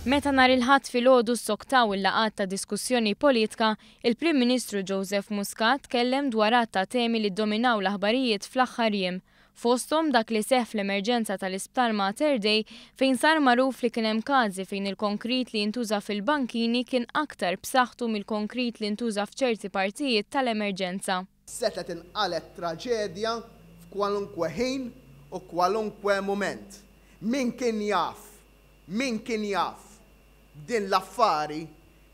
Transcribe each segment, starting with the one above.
Meta nhar il-Ħadd filgħodu ssoktaw il-laqgħat ta' diskussjoni politka, il-Prim Ministru Joseph Muscat tkellem dwar għadd ta' temi li ddominaw l-aħbarijiet fl-aħħar jiem. Fosthom dak li seħħ fl-emerġenza tal-Isptar Mater Dei fejn sar magħruf li kien hemm każi fejn il-konkrit li jintuża fil-bankini kien aktar b'saħħtu mill-konkrit li ntuża f'ċerti partijiet tal-emerġenza. Setgħet inqalgħet traġedja f'kwalunkwe ħin u kwalunkwe mument. Min kien jaf, min kien jaf b'din l-affari,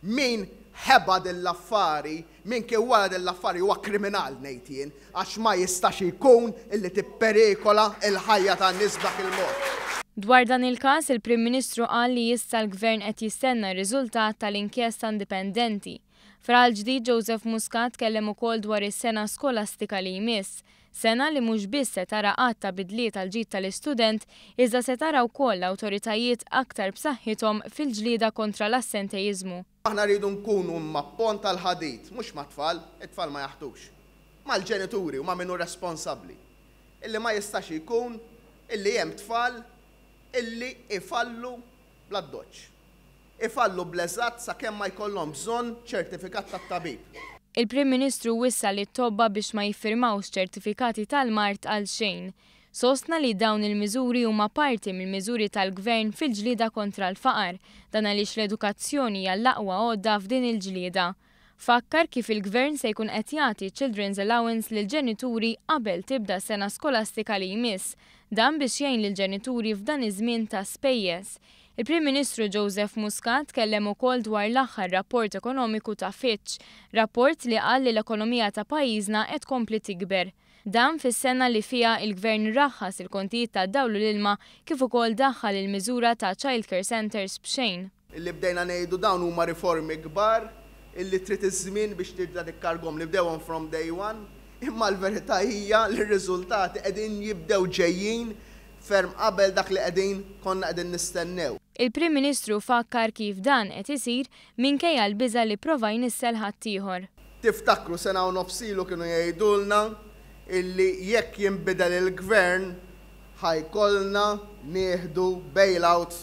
min ħeba din l-affari, min kien wara din l-affari huwa kriminal ngħid jien, għax ma jistax ikun illi tipperikola l-ħajja tan-nies b'dak il-mod. Dwar dan il-każ, il-Prim Ministru qal li issa l-Gvern qed jistenna r-riżultat tal-inkjesta indipendenti. F'Raħal Ġdid Joseph Muscat tkellem ukoll dwar is-sena skolastika li jmiss. Sena li mhux biss se tara għadd ta' bidliet għall-ġid tal-istudent iżda se tara wkoll awtoritajiet aktar b'saħħithom fil-ġlieda kontra l-assenteiżmu. Aħna rridu nkunu ma' pont tal-ħadid, mhux mat-tfal, it-tfal ma jaħtux, mal-ġenituri u ma' min hu responsabbli. Illi ma jistax ikun illi hemm tfal illi ifallu bl-addoċċ. Ifallu bl-eżatt sakemm ma jkollhom bżonn ċertifikat tat-tabib. Il-Prim Ministru wissa lit-tobba biex ma jiffirmawx ċertifikati tal-mard għal xejn. Sostna li dawn il-miżuri huma parti mill-miżuri tal-Gvern fil-ġlieda kontra l-faqar, dan għaliex l-edukazzjoni hija l-aqwa għodda f'din il-ġlieda. Fakkar kif il-Gvern se jkun qed jagħti Children's Allowance lill-ġenituri qabel tibda s-sena skolastika li jmiss. Dan biex jgħin lill-ġenituri f'dan iż-żmien ta' spejjeż. Il-Prim Ministru Joseph Muscat tkellem ukoll dwar l-aħħar rapport ekonomiku ta' Fitch, rapport li qal li l-ekonomija ta' pajjiżna qed tkompli tikber. Dan fis-sena li fiha il-Gvern raħħas il-kontijiet tad-dawl u l-ilma kif ukoll daħħal il-miżura ta' childcare centres b'xejn. Illi bdejna ngħidu dawn huma riformi kbar illi trid iż-żmien biex tibda tikkargahom, nibdewhom from day one, imma l-verità hija li r-riżultati qegħdin jibdew ġejjin ferm qabel dak li qegħdin konna qegħdin nistennew. Il-Prim Ministru fakkar kif dan qed isir minkejja l-biża' li pprova jnissel ħaddieħor. Tiftakru sena u nofs ilu kienu jgħidulna illi jekk jinbidel il-Gvern ħa jkollna nieħdu bailout.